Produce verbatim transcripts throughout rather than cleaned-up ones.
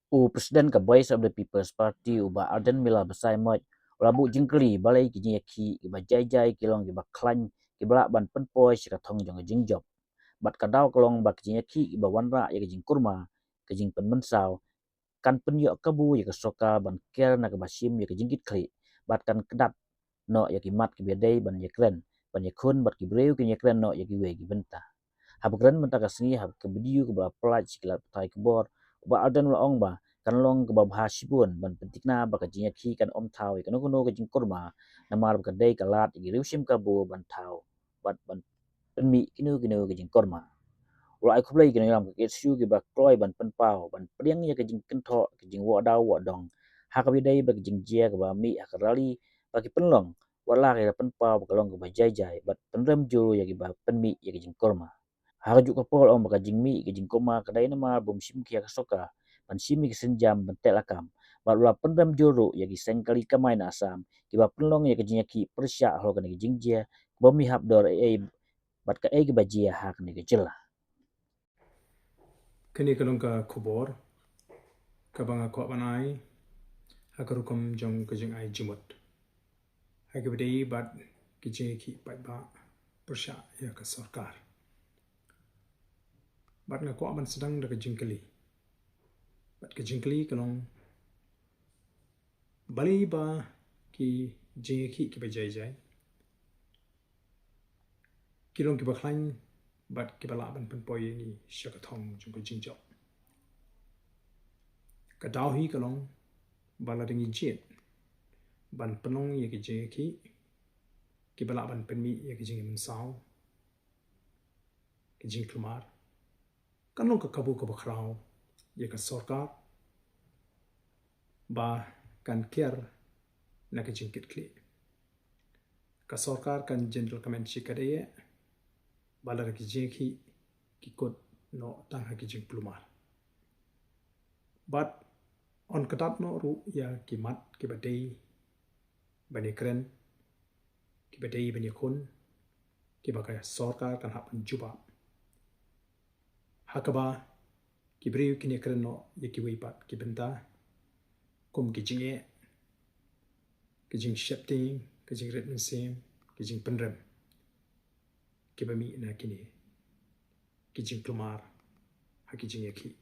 U President ka Voice of the People's Party, u Bah Ardent Miller Basaiawmoit, u la buh jingkylli balei ki jingïakhih kiba jai jai ki long kiba khlaiñ, kiba lah ban pynpoi sha ka thong jong ka jingjop. Bad ka daw ka long ba ki jingïakhih kiba wanrah ïa ka jingkulmar, ka jingpynmynsaw, kan pynïoh kabu ïa ka sorkar ban ker na kaba shim ïa ka jingkitkhlieh, bad kan kdat noh ïa ki mat kiba dei ban ïakren, ban ïakhun, bad ki briew kin ïakren noh ïa kiwei ki bynta. Haba kren mynta ka sngi ha ka video kaba la pynlait sha ki lad pathai khubor, u Bah Ardent u la ong ba kan long kaba bha shibun ban pynthikna ba ka jingïakhih kan ym thaw ïa kano kano ka jingkulmar, namar ba ka dei ka lad ïa ki riew shim kabu ban thaw bad ban pynmih kino kino ka jingkulmar. U la ai khublei ïa ki nongïalam ka KSU kiba kloi ban pynpaw, ban pdiang ïa ka jingkynthoh, ka jingwad daw wad dong ha kaba dei bad ka jingjia kaba mih ha ka rally, ba ki pynlong, wat la ki la pynpaw ba ka long kaba jai jai, bad pynrem jur ïa kiba pynmih ïa ka jingkulmar. Ha kajuh ka por u la ong ba ka jingmih ka jingkulmar ka dei namar bym shim khia ka sorkar ban shim ïa ki sienjam ban teh lakam, bad u la pynrem jur ruh ïa ki seng kali kamai na Assam kiba pynlong ïa ka jingïakhih pyrshah halor kane ka jingjia kaba ym ïahap dor ei ei bad kaei kaba jia ha kane ka jylla. Kane ka long ka khubor kaba nga kwah ban ai ha ka rukom jong ka jingai jingmut ha kaba dei bad ki jingïakhih paidbah pyrshah ïa ka sorkar. Bad nga kwah ban sdang da ka jingkylli. Bad ka jingkylli ka long, balei ba ki jingïakhih kiba jai jai ki long kiba khlaiñ bad kiba lah ban pynpoi ïa ngi sha ka thong jong ka jingjop? Ka daw hi ka long ba lada ngi jied ban pynlong ïa ki jingïakhih kiba lah ban pynmih ïa ki jingmynsaw, ki jingkulmar, kan long ka kabu kaba khraw ïa ka sorkar ba kan ker na ka jingkitkhlieh. Ka sorkar kan jin recommend shi katdei ba lada ki jingïakhih ki kut noh tang ha ki jingkulmar. Bad yn kdat noh ruh ïa ki mat kiba dei ban ïakren, kiba dei ban ïakhun, kiba ka sorkar kan hap ban jubab. Ha kaba ki briew kin ïakren noh ïa kiwei pat ki bynta, kum ki jingeh, ki jingsheptieng, ki jingrit mynsiem, ki jingpynrem kiba mih na kine ki jingkulmar ha ki jingïakhih.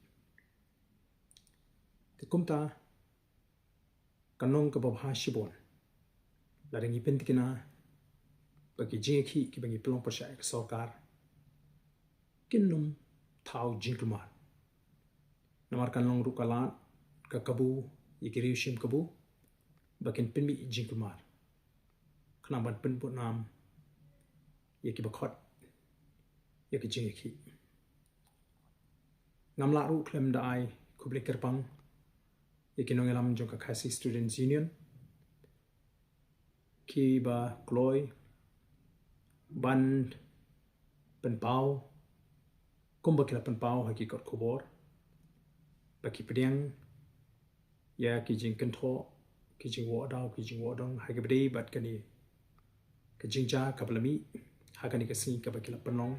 Te kumta, kan long kaba bha shibun lada ngi pynthikna ba ki jingïakhih kiba ngi pynlong pyrshah ïa ka sorkar kin ym thaw jingkulmar. Namar kan long ruh ka lad, ka kabu ïa ki riew shim kabu ba kin pynmih jingkulmar khnang ban pynbud nam ïa kiba khot ïa ki jingïakhih. Ngam lah ruh khlem da ai khublei kyrpang ïa ki nongïalam jong ka Khasi Students Union kiba kloi ban pynpaw kumba ki la pynpaw ha ki kot khubor ba ki pdiang ïa ki jingkynthoh, ki jingwad daw, ki jingwad dong ha kaba dei bad kane ka jingjia kaba la mih ha kane ka sngi kaba ki la pynlong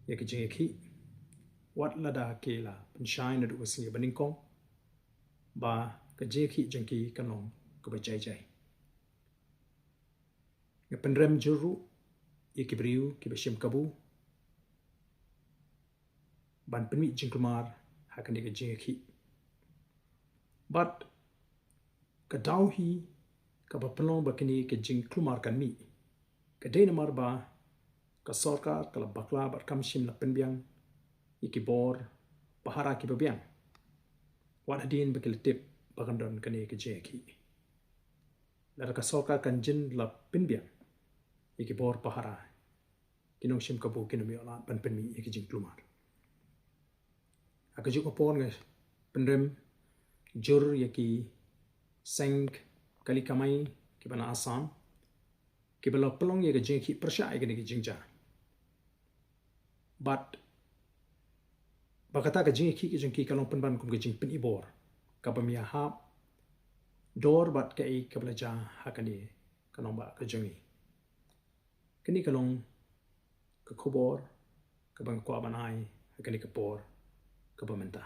ïa ka jingïakhih. Wat lada ki la pynshai naduh ka sngi ba nyngkong ba ka jingïakhih jong ki kan long kaba jai jai. Nga pynrem jur ruh ïa ki briew kiba shim kabu ban pynmih jingkulmar ha kane ka jingïakhih. Bad ka daw hi kaba pynlong ba kane ka jingkulmar kan mih ka dei namar ba ka sorkar ka la bakla bad kam shym la pynbiang ïa ki bor pahara kiba biang wat hadien ba ki la tip ba kan don kane ka jingïakhih. Lada ka sorkar kan jin la pynbiang ïa ki bor pahara, ki nongshim kabu kin ym ïoh lad ban pynmih ïa ki jingkulmar. Ha kajuh ka por nga pynrem jur ïa ki seng kali kamai kiba na Assam kiba la pynlong ïa ka jingïakhih pyrshah ïa kane ka jingjia. Bad ba kata ka jingïakhih ka jong ki ka long pynban kum ka jingpynibor kaba ym ïahap dor bad kaei kaba la jia ha kane ka nongbah ka jong ngi. Kane ka long ka khubor kaba nga kwah ban ai ha kane ka por kaba mynta.